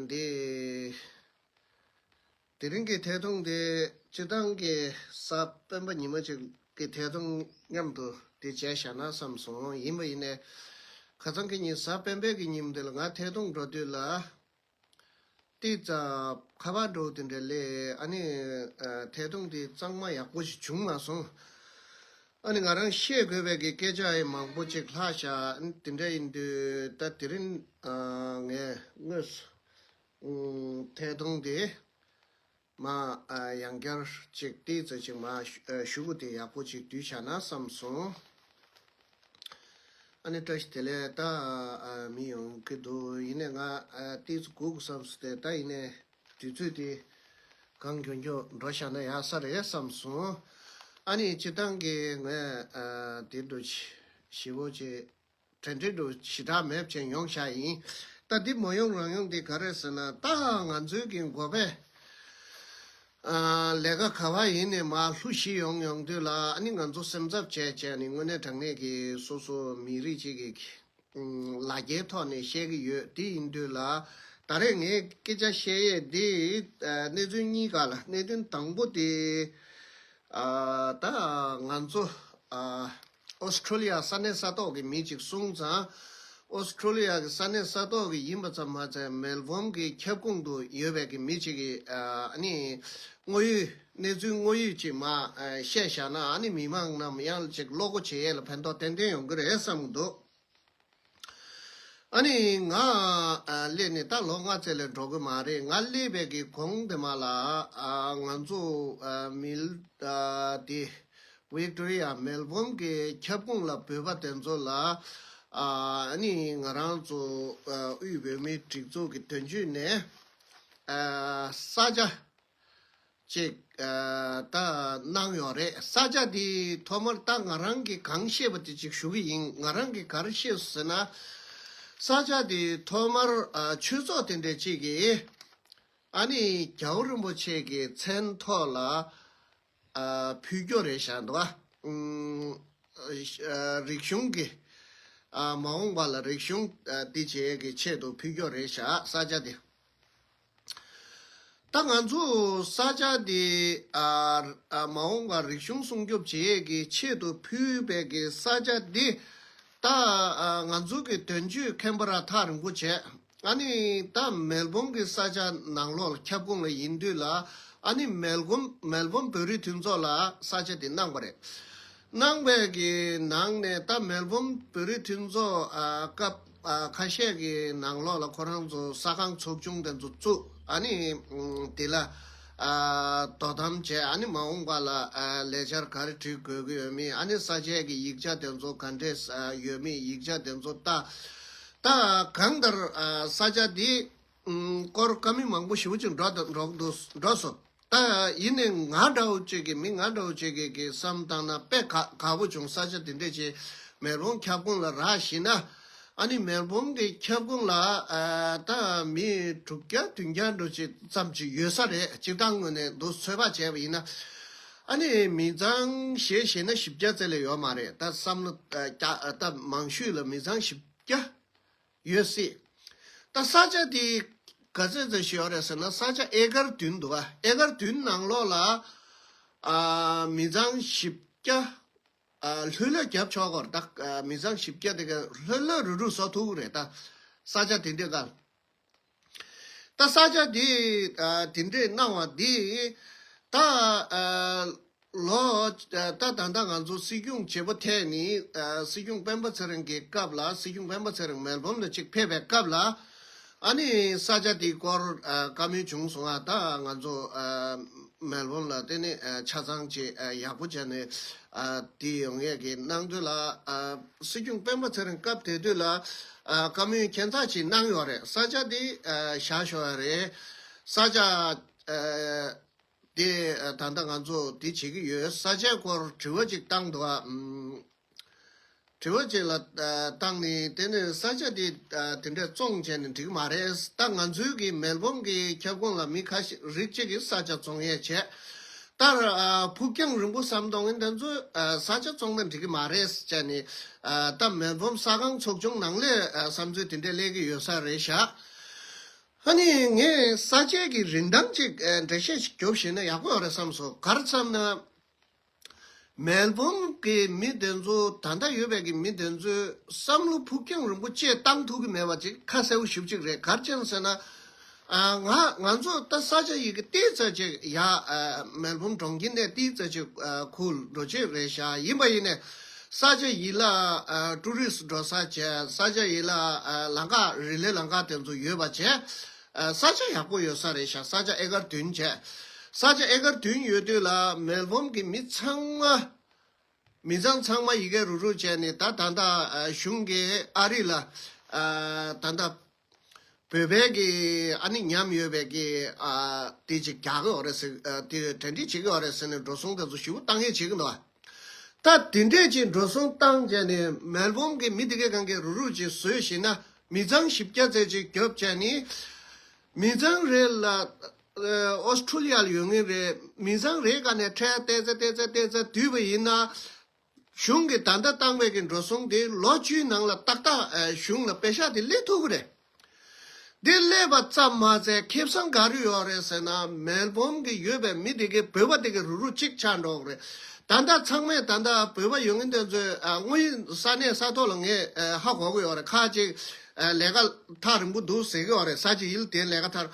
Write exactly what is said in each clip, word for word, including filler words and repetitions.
འདི། དེ་རིང་གི་ཐད་གཏོང་དེ་སྤྱིར་བཏང་གི་གཟའ་སྤེན་པ་ཉི་མ་གཅིག་གི་ཐད་གཏོང་མཉམ་དུ་དེ་བྱས་བཞག་ན་བསམ་སོང་། ཡིན་པ་ཡིན་ནའི་ཁ་སང་གི་ཉིན་གཟའ་སྤེན་པའི་གི་ཉིན་དེ་ལ་ང་ཐད་གཏོང་འགྲོ་དུས་ལ། ཏི་ཙ་ཁ་པར་འགྲོ་དེ་འདྲ་ལས་ཨ་ནི་ཐད་གཏོང་དེ་གཙང་མ་ཡག་པོ་ཞིག་བྱུང་མ་སོང་། ཨ་ནི་ང་རང་བཤད་དགོས་པའི་གི་སྐད་ཆ་ཡང་མང་པོ་ཅིག་ལྷག་ཤག་ཨ་ནི་དེ་འདྲ་ཡིན་དུས་ད་དེ་རིང་ངས་དངོས་སུ་ཐད་གཏོང་དེ་མ་ཡང་བསྐྱར་ཅིག་ཏི་ཙ་ཅིག་མ་ཞུ་གུ་དེ་ཡག་པོ་ཅིག་བསྡུས་བཞག་ན་བསམ་སོང་། ཨ་ནི་བཀྲ་ཤིས་བདེ་ལེགས། ད་མི་ཡོང་གི་འདུག་ཡིན་ནའི་ང་ཏིས་སྒུག་བསམ་སོང་སྟེ། ད་ཡིན་ནའི་དུས་ཚོད་དེ་གང་མགྱོགས་མགྱོགས་འགྲོ་བཞག་ན་ཡག་ས་རེད་བསམ་སོང་། ཨ་ནི་སྤྱིར་བཏང་གི་ངས་དེ་འདྲ་ཞི་བོ་ཆེ་དྲན་དྲན་འགྲོ་ཞེ་དྲག་མེད་ཅན་ཡོང་བཞག་ཡིན། ད་འདི་མ་ཡོང་རང་ཡོང་འདི་ག་རེད་ཟེར་ན། ད་ང་ཚོའི་གི་འགོ་པས། ལས་ཀ་ག་བ་ཡིན་ནས་མར་ལྷུ་ཞིག་ཡོང་ཡོང་དུས་ལ། ཨ་ནི་ང་ཚོ་སེམས་འཚབ་བྱས་བྱས་ནས་དངོས་གནས་དྲང་གནས་ཀྱི་སོ་སོ་མི་རིགས་གཅིག་གི་ལ་རྒྱའི་ཐོག་ནས་བཤད་ཀྱི་ཡོད། དེ་ཡིན་དུས་ལ་ད་རེས་ངས་སྐད་ཆ་བཤད་ཡས་འདི་གནད་དོན་གཉིས་ཀ་ལ། གནད་དོན་དང་པོ་དེ་ད་ང་ཚོ་ཨོ་སི་ཁྲུ་ལི་ཡ་ས་གནས་ས་ཐོག་གི་མི་གཅིག་སོང་ཙང་། ཨོ་སི་ཁྲུ་ལི་ཡ་གི་ས་གནས་ས་ཐོག་གི་ཡིན་པ་ཙམ་མ་ཚད་མེལ་བོམ་གྱི་ཁྱབ་ཁོངས་དུ་ཡོད་པའི་གི་མི་གཅིག་གིས་ཨ་ནི་དངོས་ཡོད་གནས་ཚུལ་དངོས་ཡོད་ཅིག་མར་བཤད་བཞག་ན། ཨ་ནི་མི་མང་རྣམས་ཡང་ཅིག་བློ་སྒོ་འབྱེད་ཡས་ལ་ཕན་ཐོགས་ཏན་ཏན་ཡོང་གི་རེད་བསམ་གྱི་འདུག་ཨ་ནི་ང་སླེབས་ནས་ད་ལོ་ལྔ་ཙམ་ལས་འགྲོ་གི་མ་རེད། ང་སླེབས་པའི་གི་གོང་དེ་མ་ལ་ང་ཚོ་མིལ་དེ་ཝིག་ཏོ་རི་ཡ་མེལ་བོམ་གྱི་ཁྱབ་ཁོངས་ལ་བོད་པ་དེ་ཚོ་ལ་ཨ་ནི་ང་རང་ཚོ་དབུས་བོད་མིའི་སྒྲིག་འཛུགས་ཀྱི་དོན་གཅོད་ནས་ས་ཆ་ཅིག་ད་གནང་ཡོད་རེད། ས་ཆ་དེ་ཐོག་མར་ད་ང་རང་གིས་གང་ཤེས་པ་དེ་ཅིག་ཞུ་གི་ཡིན། ང་རང་གིས་ག་རེ་ཤེས་སོང་ཟེར་ན། ས་ཆ་དེ་ཐོག་མར་ཆོས་ཚོགས་དེ་འདྲ་ཅིག་གིས་ཨ་ནི་རྒྱལ་བ་རིན་པོ་ཆེ་གི་མཚན་ཐོག་ལ་ཕུལ་རྒྱུ་རེད་བཞག་འདུག་ག་རིག་གཞུང་གི་མ་འོངས་པ་ལ་རིག་གཞུང་འདི་བྱེད་ཀྱི་ཆེད་དུ་ཕུལ་རྒྱུ་རེད་བཞག་ས་ཆ་དེ། ད་ང་ཚོ་ས་ཆ་འདི་ཨ་ཨ་མ་འོངས་པར་རིག་གཞུང་སྲུང་སྐྱོབ་བྱེད་ཡས་ཀྱི་ཆེད་དུ་ཕུལ་བའི་གི་ས་ཆ་འདི་ད་ཨ་ང་ཚོ་གི་དོན་གཅོད་མཁན་པོ་ར་ཐག་རིང་པོ་བྱས། ཨ་ནི་ད་མེལ་བོམ་གི་ས་ཆ་ནང་ལོགས་ལ་ཁྱབ་ཁོངས་ལ་ཡིན་དུས་ལ། ཨ་ནི་མེལ་བོམ་མེལ་བོམ་བོད་རིགས་མཐུན་ཚོགས་ལ་ས་ཆ་དེ་གནང་བ་རེད། གནང་བའི་གི་ནང་ནས་ད་མེལ་བོམ་བོད་རིགས་མཐུན་ཚོགས་ཨ་སྐབས་ཨ་ཁ་ཤས་ཀྱི་ནང་ལོགས་ལ་ཁོ་རང་ཚོ་ས་ཁང་ཚོགས་ཆུང་དེ་ཚོ་བཙུགས། ཨ་ནི་ཨམ་དེ་ལ་ཨ་དོ་དམ་བྱས། ཨ་ནི་མ་འོངས་པ་ལ་ཨ་ལས་འཆར་ག་རེ་བྲིས་དགོས་ཀྱི་ཡོད་མེད། ཨ་ནི་ས་ཆའི་གི་ཡིག་ཆ་དེ་ཚོ་ག་འདྲས་ཨ་ཡོད་མེད། ཡིག་ཆ་དེ་ཚོ་ལྟ། ད་གང་ལྟར་ཨ་ས་ཆ་དེ་ཨམ་སྐོར་བཀའ་མོལ་མང་པོ་ཞེ་པོ་ཅིག་འགྲོ་འགྲོ་འགྲོ་སོང་། ད་ཡིན་ནའི་ང་འདྲ་བོ་ཅིག་གིས་མི་ང་འདྲ་བོ་ཅིག་གིས་གིས་བསམ་བཏང་ན་དཔེ་དགའ་དགའ་པོ་བྱུང་། ས་ཆ་དེ་འདྲས་ཅིག་མེལ་བོམ་ཁྱབ་ཁོངས་ལ་རག་ཤེ་ན། ཨ་ནི་མེལ་བོམ་གྱི་ཁྱབ་ཁོངས་ལ་ཨ་ད་མི་དྲུག་བརྒྱ་བདུན་བརྒྱ་འདྲ་ཅིག་ཙམ་ཅིག་ཡོད་ས་རེད། སྤྱིར་བཏང་ངོས་ནས་འདུག་ཚོད་དཔག་བྱས་པ་ཡིན་ན། ཨ་ནི་མི་ཚང་བཞེས་ཤེ་ན་བཞི་བརྒྱ་ཙམ་ལས་ཡོད་མ་རེད། ད་བསམ་བློ་ཨ་རྒྱ་ཨ་ད་མང་ཤོས་ལ་མི་ཚང་བཞི་བརྒྱ་ཡོད་སྲིད། ད་ས་ཆ་དེ་ག་ཚོད་ཙམ་ཞིག་ཡོད་རེད་ཟེར་ན། ས་ཆ་ཨེ་ཀར་བདུན་འདུག་ག་ཨེ་ཀར་བདུན་ནང་ལོགས་ལ་ཨ་མི་ཚང་བཞི་བརྒྱ་ཨ་ལྷོད་ལྷོད་བརྒྱབ་ཆོག་གི་རེད། ད་ཨ་མི་ཚང་བཞི་བརྒྱ་དེ་ག་ལྷོད་ལྷོད་རུ་རུ་བཟོ་ཐུབ་ཀྱི་རེད། ད་ས་ཆ་དེ་འདྲའི་སྒང་། ད་ས་ཆ་དེ་ཨ་དེ་འདྲས་གནང་བ་དེ་ད་ཨ་ལོ་ད་ད་ལྟ་ང་ཚོ་སྲིད་སྐྱོང་བྱེད་པོ་ཐད་ནས་ཨ་སྲིད་སྐྱོང་སྤེན་པ་ཚེ་རིང་གི་སྐབས་ལ། སྲིད་སྐྱོང་སྤེན་པ་ཚེ་རིང་མེལ་བོམ་ལ་ཅིག་ཕེབས་པའི་སྐབས་ལ། ཨ་ནི་ས་ཆ་དེའི་སྐོར་ཨ་བཀའ་མོལ་བྱུང་སོང་། ཨ་ད་ང་ཚོ་ཨ་མེལ་བོམ་ལ་དེ་ནི་ཨ་ཆ་ཚང་ཅིག་ཨ་ཡག་པོ་བྱས་ནས་ཨ་དེ་ཡོང་ཡས་ཀྱི་གནང་དུས་ལ། ཨ་སྲིད་སྐྱོང་སྤེན་པ་ཚེ་རིང་སྐབས་དེ་དུས་ལ་ཨ་བཀའ་མོལ་ཁྱད་མཚར་ཅིག་གནང་ཡོད་རེད། ས་ཆ་དེ་ཨ་བཞག་ཤོག་ཡ་རེད། ས་ཆ་ཨ་དེ་ཨ་ད་ལྟ་ང་ཚོ་དེ་བྱེད་ཀྱི་ཡོད། ས་ཆའི་སྐོར་དྲི་བ་ཅིག་བཏང་འདུག་ཨ། ཨམ། དྲི་བ་ཅིག་ལ་ཨ་བཏང་ནས། དེ་ནས་ས་ཆ་དེ་ཨ་དེ་འདྲ་བཙོང་བྱས་ནས་འགྲིག་མ་རེད། ད་ང་ཚོའི་གི་མེལ་བོམ་གི་ཁྱབ་ཁོངས་ལ་མི་ཁ་ཤས་རིགས་གཅིག་གིས་ས་ཆ་བཙོང་ཡས་བྱས། ད་ཨ་ཕུགས་རྒྱང་རིང་པོ་བསམ་གཏོང་མཁན་དེ་ཚོས་ཨ་ས་ཆ་བཙོང་ན་འགྲིག་གི་མ་རེད་བྱས་ནས། ཨ་ད་མེལ་བོམ་ས་ཁང་ཚོགས་ཆུང་ནང་ལས་ཨ་བསམ་ཚུལ་དེ་འདྲ་སླེབས་ཀྱི་ཡོད་ས་རེད་ཤག་ཨ་ནི་ངས་ས་དཔྱད་ཀྱི་རིན་ཐང་ཅིག་ཨ་འགྲེལ་བཤད་ཅིག་རྒྱོབ་ཤེས་ན་ཡག་པོ་ཡོད་རེད་བསམ་སོང་། ག་རེ་བསམ་ན། མེལ་བོན་གྱི་མི་དེ་ཚོ་ད་ལྟ་ཡོད་པའི་གི་མི་དེ་ཚོའི་བསམ་བློ་ཕུགས་རྒྱང་རིང་པོ་བཅས་བཏང་ཐུབ་ཀྱི་མེད་པ་ཅིག་ཁ་གསལ་པོ་ཞེ་པོ་ཅིག་རེད། ག་རེ་བྱས་ཟེར་ན། ཨ་ང་ང་ཚོ་ད་ས་ཆ་ཡི་གེ་ཏིག་ཙམ་ཅིག་ཡ་ཨ་མེལ་བོན་གྲོང་ཁྱེར་ནས་ཏིག་ཙམ་ཅིག་ཨ་ཁུལ་འགྲོ་ཆེད་རེད་ཤག་ཡིན་པ་ཡིན་ནས་ས་ཆ་ཡི་ལ་ཨ་ཊུ་རི་སི་འགྲོ་ས་བྱས། ས་ཆ་ཡི་ལ་ཨ་ལམ་ཁ་རི་ལི་ལམ་ཁ་དེ་ཚོ་ཡོད་པ་བྱས། ཨ་ས་ཆ་ཡག་པོ་ཡོད་ས་རེད་ཤག་ས་ཆ་ཨེ་ཀར་བདུན་བྱས། ས་ཆ་ཨེ་ཀར་བདུན་ཡོད་དུས་ལ་མེལ་བོན་གྱི་མི་ཚང་མ། མི་ཚང་ཚང་མ་ཡི་གེ་རུག་རུག་བྱས་ནས་ད་ད་ལྟ་ཨ་གཞུང་གིས་ཨ་རི་ལ་ཨ་ད་ལྟ་བོད་པའི་གི་ཨ་ནི་ཉམས་ཡོད་པའི་གི་ཨ་དེ་ཅིག་རྒྱག་གི་ཡོད་རེད་ཟེར། ཨ་དེ་གྲ་སྒྲིག་བྱེད་ཀྱི་ཡོད་རེད་ཟེར་ནས་འགྲོ་སོང་དེ་ཚོ་ཞེ་པོ་བཏང་ཡས་བྱེད་ཀྱི་འདུག་ད་དེ་འདྲས་ཅིག་འགྲོ་སོང་བཏང་བྱས་ནས་མེལ་བོན་གི་མི་དེ་གའི་གང་གའི་རུག་རུག་ཅིག་བཟོས་ཤེས་ན། མི་ཚང་བཞི་བརྒྱ་ཙམ་ཅིག་རྒྱོབ་བྱས་ནས། མི་ཚང་རེ་ལ་ཨོ་སི་ཁྲུ་ལི་ཡ་ལ་ཡོད་མཁན་རེད། མི་ཚང་རེའི་ཀ་ནས་ཁྲལ་ཏོག་ཙམ་ཏོག་ཙམ་ཏོག་ཙམ་བསྡུས་པ་ཡིན་ན། གཞུང་གིས་ད་ལྟ་བཏང་བའི་གི་འགྲོ་སོང་དེ་ལོ་བཅུའི་ནང་ལ་ཏག་ཏག་ཨ་གཞུང་ལ་པེ་ཤག་དེ་སླེབས་ཐུབ་ཀྱི་རེད། འདི་སླེབས་པ་ཙམ་མ་ཟད་ཁེ་བཟང་ག་རེ་ཡོད་རེད་ཟེར་ན། མེལ་བོན་གྱི་ཡོད་པའི་མི་དེ་གའི་བོད་པ་དེ་གའི་རུག་རུག་གཅིག་ཆགས་འགྲོ་གི་རེད། ད་ལྟ་ཚང་མས་ད་ལྟ་བོད་པ་ཡོད་མཁན་དེ་ཚོས་ཨ་དངོས་ཡོད་ས་གནས་ས་ཐོག་ལ་ངས་ཨ་ཧ་གོ་གི་ཡོད་རེད། ཁ་ཅིག་ཨ་ལས་ཀ་ཐག་རིང་པོ་འདུག་ཟེར་གི་ཡོད་རེད། ས་ཆ་ཡིན་དེ་ལས་ཀ་ཐག་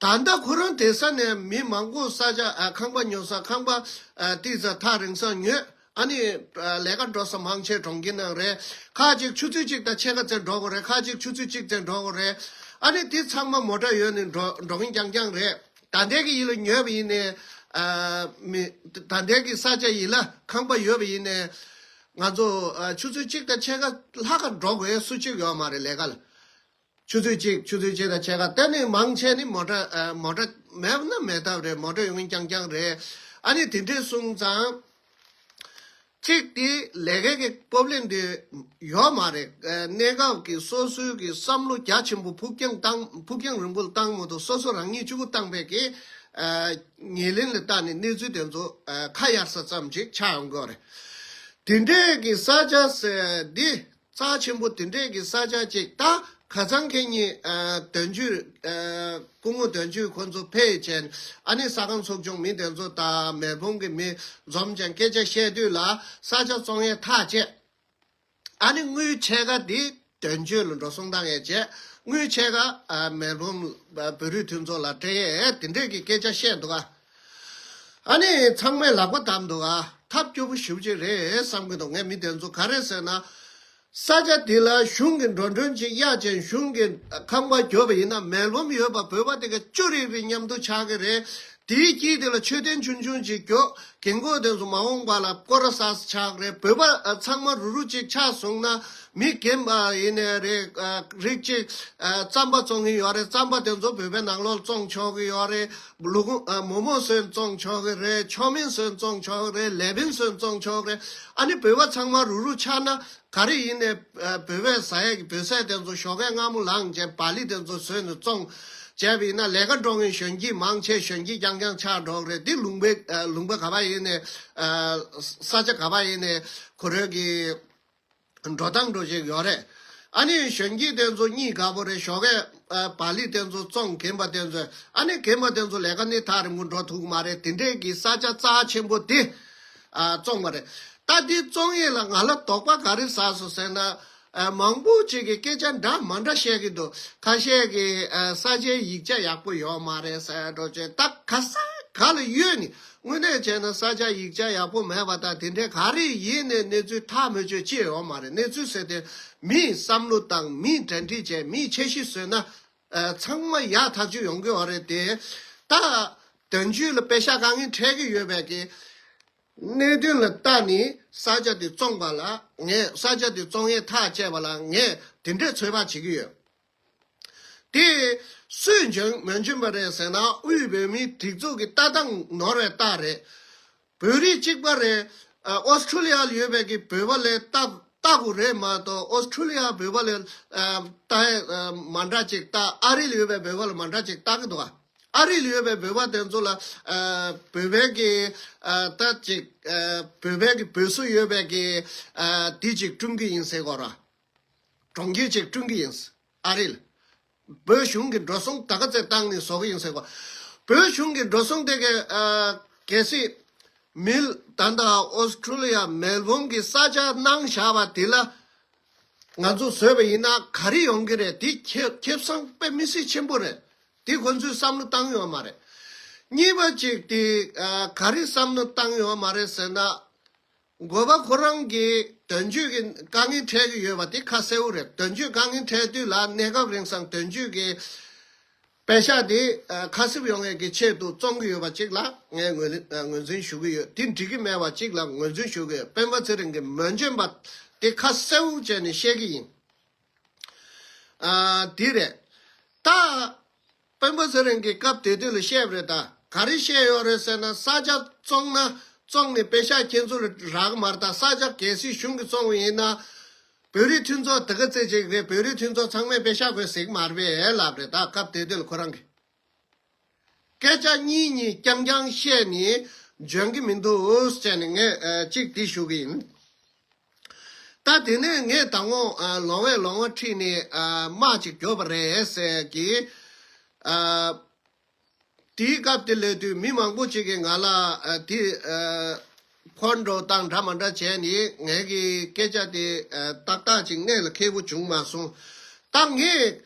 ད་ལྟ་ཁོ་རང་བསྡད་ས་ནས་མི་མང་པོ་ས་ཆ་ཨ་ཁང་པ་ཉོ་ས། ཁང་པ་ཨ་ཏིག་ཙམ་ཐག་རིང་ས་ཉོས། ཨ་ནི་ཨ་ལས་ཀ་འགྲོ་ས་མང་ཆེ་གྲོང་ཁྱེར་ནང་རེད། ཁ་ཅིག་ཆུ་ཚོད་གཅིག་དང་ཕྱེད་ཀ་ཙམ་འགྲོ་དགོས་རེད། ཁ་ཅིག་ཆུ་ཚོད་གཅིག་ཙམ་འགྲོ་དགོས་རེད། ཨ་ནི་དེ་ཚང་མ་མོ་ཊ་ཡོད་ནས་འགྲོ་འགྲོ་མཁན་རྐྱང་རྐྱང་རེད། ད་ལྟའི་གི་ཡིན་ལ་ཉོས་པ་ཡིན་ནས་ཨ་མི་ད་ལྟའི་གི་ས་ཆ་ཡིན་ལ་ཁང་པ་ཡོད་པ་ཡིན་ནས་ང་ཚོ་ཨ་ཆུ་ཚོད་གཅིག་དང་ཕྱེད་ཀ་ལྷག་ག་འགྲོ་དགོས་སུ་གཅིག་ཡོད་མ་རེད་ལས་ཀ་ལ། ཆུ་ཚོད་གཅིག་ཆུ་ཚོད་གཅིག་དང་ཕྱེད་ཀ། དེ་ནི་མང་ཆེ་ནི་མོ་ཊ་ཨ་མོ་ཊ་མེད་ན་མེད་ཐབས་རེད། མོ་ཊ་ཡོང་མཁན་རྐྱང་རྐྱང་རེད། ཨ་ནི་དེ་འདྲས་སོང་ཙང་། གཅིག་དེ་ལས་ཀའི་གི་པོབ་ལེམ་དེ་ཡོད་མ་རེད། ཨ་གནས་སྐབས་ཀྱི་སོ་སོའི་གི་བསམ་བློ་རྒྱ་ཆེན་པོ་ཕུགས་རྒྱང་བཏང་ཕུགས་རྒྱང་རིང་པོ་བཏང་མ་གཏོགས་སོ་སོ་རང་ཉིད་གཅིག་པུ་བཏང་པའི་གི་ཨ་ཉེར་ལེན་ལ་བལྟས་ནས་གནས་ཚུལ་དེ་ཚོ་ཨ་ཁ་གཡར་ས་ཙམ་ཅིག་ཆགས་ཡོང་གི་ཡོད་རེད། དེ་འདྲས་ཀྱི་ས་ཆ་ཟེར་འདི། རྩ་ཆེན་པོ་དེ་འདྲས་ཀྱི་ས་ཆ་ཅིག་ད་ཁ་སང་ཁེ་ཉིན་ཨ་དོན་གཅོད་ཨ་སྐུ་ངོ་དོན་གཅོད་ཁོ་ཚོ་ཕེབས་བྱས། ཨ་ནི་ས་ཁང་ཚོགས་ཆུང་མི་དེ་ཚོ་དང་མེལ་བོན་གྱི་མི་འཛོམས་བྱས་སྐད་ཆ་བཤད་དུས་ལ་ས་ཆ་བཙོང་ཡས་ཐག་བཅད། ཨ་ནི་དངུལ་ཕྱེད་ཀ་དེ་དོན་གཅོད་ལ་འགྲོ་སོང་བཏང་ཡས་བྱས། དངུལ་ཕྱེད་ཀ་ཨ་མེལ་བོན་བོད་རིགས་མཐུན་ཚོགས་ལ་སྤྲད་ཡས་དེ་འདྲས་ཀྱི་སྐད་ཆ་བཤད་འདུག་ག་ཨ་ནི་ཚང་མས་ལག་པ་བརྡབས་འདུག་ག་ཐབས་སྐྱོ་པོ་ཞེ་པོ་ཅིག་རེད་བསམ་གྱི་འདུག་ངས་མི་དེ་ཚོ་ག་རེ་ཟེར་ན། ས་ཆ་དེ་ལ་གཞུང་གི་འགྲོ་གྲོན་ཅིག་གཡར་བྱས་གཞུང་གི་ཁང་པ་བརྒྱབ་པ་ཡིན་ན། མེལ་བོན་ཡོད་པ་བོད་པ་དེ་ག་ཅོ་རི་རི་མཉམ་དུ་ཆགས་ཀྱི་རེད། དེའི་དཀྱིལ་དེ་ལ་མཆོད་རྟེན་ཆུང་ཆུང་ཅིག་བརྒྱབ། རྒན་གོག་དེ་ཚོ་མ་འོངས་པ་ལ་སྐོར་ར་ཟ་ས་ཆགས་ཀྱི་རེད། བོད་པ་ཨ་ཚང་མ་རུག་རུག་ཅིག་ཆགས་སོང་ན། མི་རྒན་པ་ཡིན་ནའི་རེད། ཨ་རིགས་གཅིག་ཨ་རྩམ་པ་བཙོང་གི་ཡོད་རེད། རྩམ་པ་དེ་ཚོ་བོད་པའི་ནང་ལོགས་བཙོང་ཆོག་གི་ཡོད་རེད། ལུག་ཨ་མོག་མོག་བཟོས་བཙོང་ཆོག་གི་རེད། ཆོ་མིན་བཟོས་བཙོང་ཆོག་གི་རེད། ལེ་བིན་བཟོས་བཙོང་ཆོག་གི་རེད། ཨ་ནི་བོད་པ་ཚང་མ་རུག་རུག་ཆགས་ན། ག་རེ་ཡིན་ནའི་ཨ་བོད་པས་ཟ་ཡས་ཀྱི་བོད་ཟས་དེ་ཚོ་ཞོགས་ཀས་སྔ་མོ་ལངས་བྱས་བག་ལེབ་དེ་ཚོ་བཟོས་ནས་བཙོང་བྱས་པ་ཡིན་ན། ལས་ཀ་འགྲོ་མཁན་གཞོན་སྐྱེས་མང་ཆེ་གཞོན་སྐྱེས་རྐྱང་རྐྱང་ཆགས་འགྲོ་གི་རེད། འདི་ལུང་པའི་ཨ་ལུང་པ་ག་པར་ཡིན་ནའི་ཨ་ས་ཆ་ག་པར་ཡིན་ནའི་ཁོ་རང་གི་འགྲོ་སྟངས་འགྲོ་བྱེད་ཡོད་རེད། ཨ་ནི་གཞོན་སྐྱེས་དེ་ཚོ་གཉིད་དགའ་པོ་རེད། ཞོགས་ཀས་ཨ་བག་ལེབ་དེ་ཚོ་བཙོང་། རྒན་པ་དེ་ཚོ། ཨ་ནི་རྒན་པ་དེ་ཚོ་ལས་ཀ་ནི་ཐག་རིང་པོ་འགྲོ་ཐུབ་ཀྱི་མ་རེད། དེ་འདྲས་ཀྱི་ས་ཆ་རྩ་ཆེན་པོ་དེ་ཨ་བཙོང་བ་རེད། ད་འདི་བཙོང་ཡས་ལ་ང་ལ་དོགས་པ་ག་རེ་ཟ་སོང་ཟེར་ན། ཨ་མང་པོ་ཅིག་གིས་སྐད་ཆ་འདྲ་མ་འདྲ་བཤད་ཀྱི་འདུག་ཁ་ཤས་ཀྱིས་ཨ་ས་ཆའི་ཡིག་ཆ་ཡག་པོ་ཡོད་མ་རེད་ཟེར་འགྲོ་བྱས། ད་ག་ས་ག་ལ་ཡོད་ནི། དངོས་གནས་བྱས་ན་ས་ཆ་ཡིག་ཆ་ཡག་པོ་མེད་པ་དང་དེ་འདྲའི་ག་རེ་ཡིན་ནའི་གནས་ཚུལ་ཐག་མི་ཆོད་ཅི་ཡོད་མ་རེད། གནས་ཚུལ་ཟེར་དེ་མིའི་བསམ་བློ་དང་མིའི་གྲ་སྒྲིག་བྱས། མིའི་འཆར་གཞི་བཟོས་ན་ཨ་ཚང་མ་ཡག་ཐག་ཆོད་ཡོང་གི་ཡོད་རེད་དེ། ད་དོན་གཅོད་ལ་པེ་ཤག་དཀའ་ངལ་འཕྲད་ཀྱི་ཡོད་པའི་གི་གནད་དོན་ལ་ལྟ་ནས་ས་ཆ་དེ་བཙོང་པ་ལ་ངས། ས་ཆ་དེ་བཙོང་ཡས་ཐག་བཅད་པ་ལ་ངས་དེ་འདྲའི་ཚོད་དཔག་བྱེད་ཀྱི་ཡོད། དེ་སུས་འཇོན་མི་འཇོན་པ་རེད་ཟེར་ན། དབུས་བོད་མིའི་སྒྲིག་འཛུགས་ཀྱི་ལྟ་སྟངས་ནོར་བའི་རྟགས་རེད། བོད་རིགས་གཅིག་པ་རེད། ཨ་ཨོ་སི་ཁྲུ་ལི་ཡ་ལ་ཡོད་པའི་གི་བོད་པ་ལས་ལྟ་ལྟ་དགོས་རེད་མ་གཏོགས། ཨོ་སི་ཁྲུ་ལི་ཡ་བོད་པ་ལ་ཨ་ལྟ་ཨ་མ་འདྲ་ཅིག་ལྟ། ཨ་རི་ལ་ཡོད་པའི་བོད་པ་ལ་མ་འདྲ་ཅིག་ལྟ་གི་འདུག་ག་ཨ་རི་ལ་ཡོད་པའི་བོད་པ་དེ་ཚོ་ལ་ཨ་བོད་པའི་གི་ཨ་ད་ཅིག་ཨ་བོད་པའི་གི་བོད་སུ་ཡོད་པའི་གི་ཨ་དེ་ཅིག་བསྐྲུན་གི་ཡིན་ཟེར་གོ་ར། གྲོང་ཁྱེར་ཅིག་བསྐྲུན་གི་ཡིན། ཨ་རི་ལ། བོད་གཞུང་གི་འགྲོ་སོང་ད་ག་ཚད་བཏང་ནས་བཟོ་གི་ཡིན་ཟེར་གོ། བོད་གཞུང་གི་འགྲོ་སོང་དེ་གའི་ཨ་གལ་སྲིད་མིལ་ད་ལྟ་ཨོ་སི་ཁྲུ་ལི་ཡ་མེལ་བོན་གྱི་ས་ཆ་གནང་བཞག་པ་དེ་ལ་ང་ཚོ་བཟོས་པ་ཡིན་ན་ག་རེ་ཡོང་གི་རེད། དེ་ཁེ་ཁེ་བཟང་དཔེ་མི་སྲིད་ཆེན་པོ་རེད། དེ་ཁོ་ཚོས་བསམ་བློ་བཏང་ཡོད་མ་རེད། གཉིས་པ་གཅིག་དེ་ཨ་ག་རེ་བསམ་བློ་བཏང་ཡོད་མ་རེད་ཟེར་ན། འགོ་པ་ཁོ་རང་གིས་དོན་གཅོད་ཀྱི་དཀའ་ངལ་འཕྲད་ཀྱི་ཡོད་པ་དེ་ཁ་གསལ་པོ་རེད། དོན་གཅོད་དཀའ་ངལ་འཕྲད་དུས་ལ་གནས་སྐབས་རིང་སང་དོན་གཅོད་ཀྱི་པེ་ཤག་དེ་ཨ་ཁ་གསབ་ཡོང་ཡས་ཀྱི་ཆེད་དུ་བཙོང་གི་ཡོད་པ་གཅིག་ལ་ངས་ངོས་ལེན་ཨ་ངོས་འཛིན་ཞུ་གི་ཡོད། དེ་འགྲིག་གི་མེད་པ་གཅིག་ལ་ངོས་འཛིན་ཞུ་གི་ཡོད། སྤེན་པ་ཚེ་རིང་གི་མོས་འཇོན་པ་དེ་ཁ་གསལ་པོ་བྱས་ནས་བཤད་ཀྱི་ཡིན། ཨ་དེ་རེད། ད་སྤེན་པ་ཚེ་རིང་གིས་སྐབས་དེ་དུས་ལ་བཤད་པ་རེད། ད་ག་རེ་བཤད་ཡོད་རེད་ཟེར་ན། ས་ཆ་བཙོང་ན་བཙོང་ནས་པེ་ཤག་ཁྱེད་ཚོ་ལ་རག་མ་རེད། ད་ས་ཆ་གལ་སྲིད་གཞུང་གིས་བཙོང་བ་ཡིན་ན་བོད་རིགས་མཐུན་ཚོགས་དེ་ག་ཚད་ཅིག་རེད། བོད་རིགས་མཐུན་ཚོགས་ཚང་མས་པེ་ཤག་དགོས་ཟེར་གྱི་མ་རེད་པས་ལབ་རེད། ད་སྐབས་དེ་དུས་ལ་ཁོ་རང་གིས། སྐད་ཆ་གཉིས་གཉིས་རྐྱང་རྐྱང་བཤད་ནས་འཇོན་གྱི་མི་འདུག་ཟེར་ནས་ངས་ཨ་གཅིག་འདི་ཞུ་གི་ཡིན། ད་དེ་ནས་ངས་ད་ངོ་ཨ་ལོང་བས་ལོང་བ་ཁྲིད་ནས་ཨ་དམག་ཅིག་རྒྱོབ་པ་རེད་ཟེར་གི། ཨ་དེའི་སྐབས་དེ་སླེབས་དུས་མི་མང་པོ་ཅིག་གིས་ང་ལ་ཨ་དེ་ཨ་ཕོན་འགྲོ་སྟངས་འདྲ་མ་འདྲ་བྱས་ནས་ངའི་གི་སྐད་ཆ་དེ་ཨ་ཏག་ཏག་ཅིག་གནད་ལ་འཁེལ་པོ་བྱུང་མ་སོང་། ད་ངས་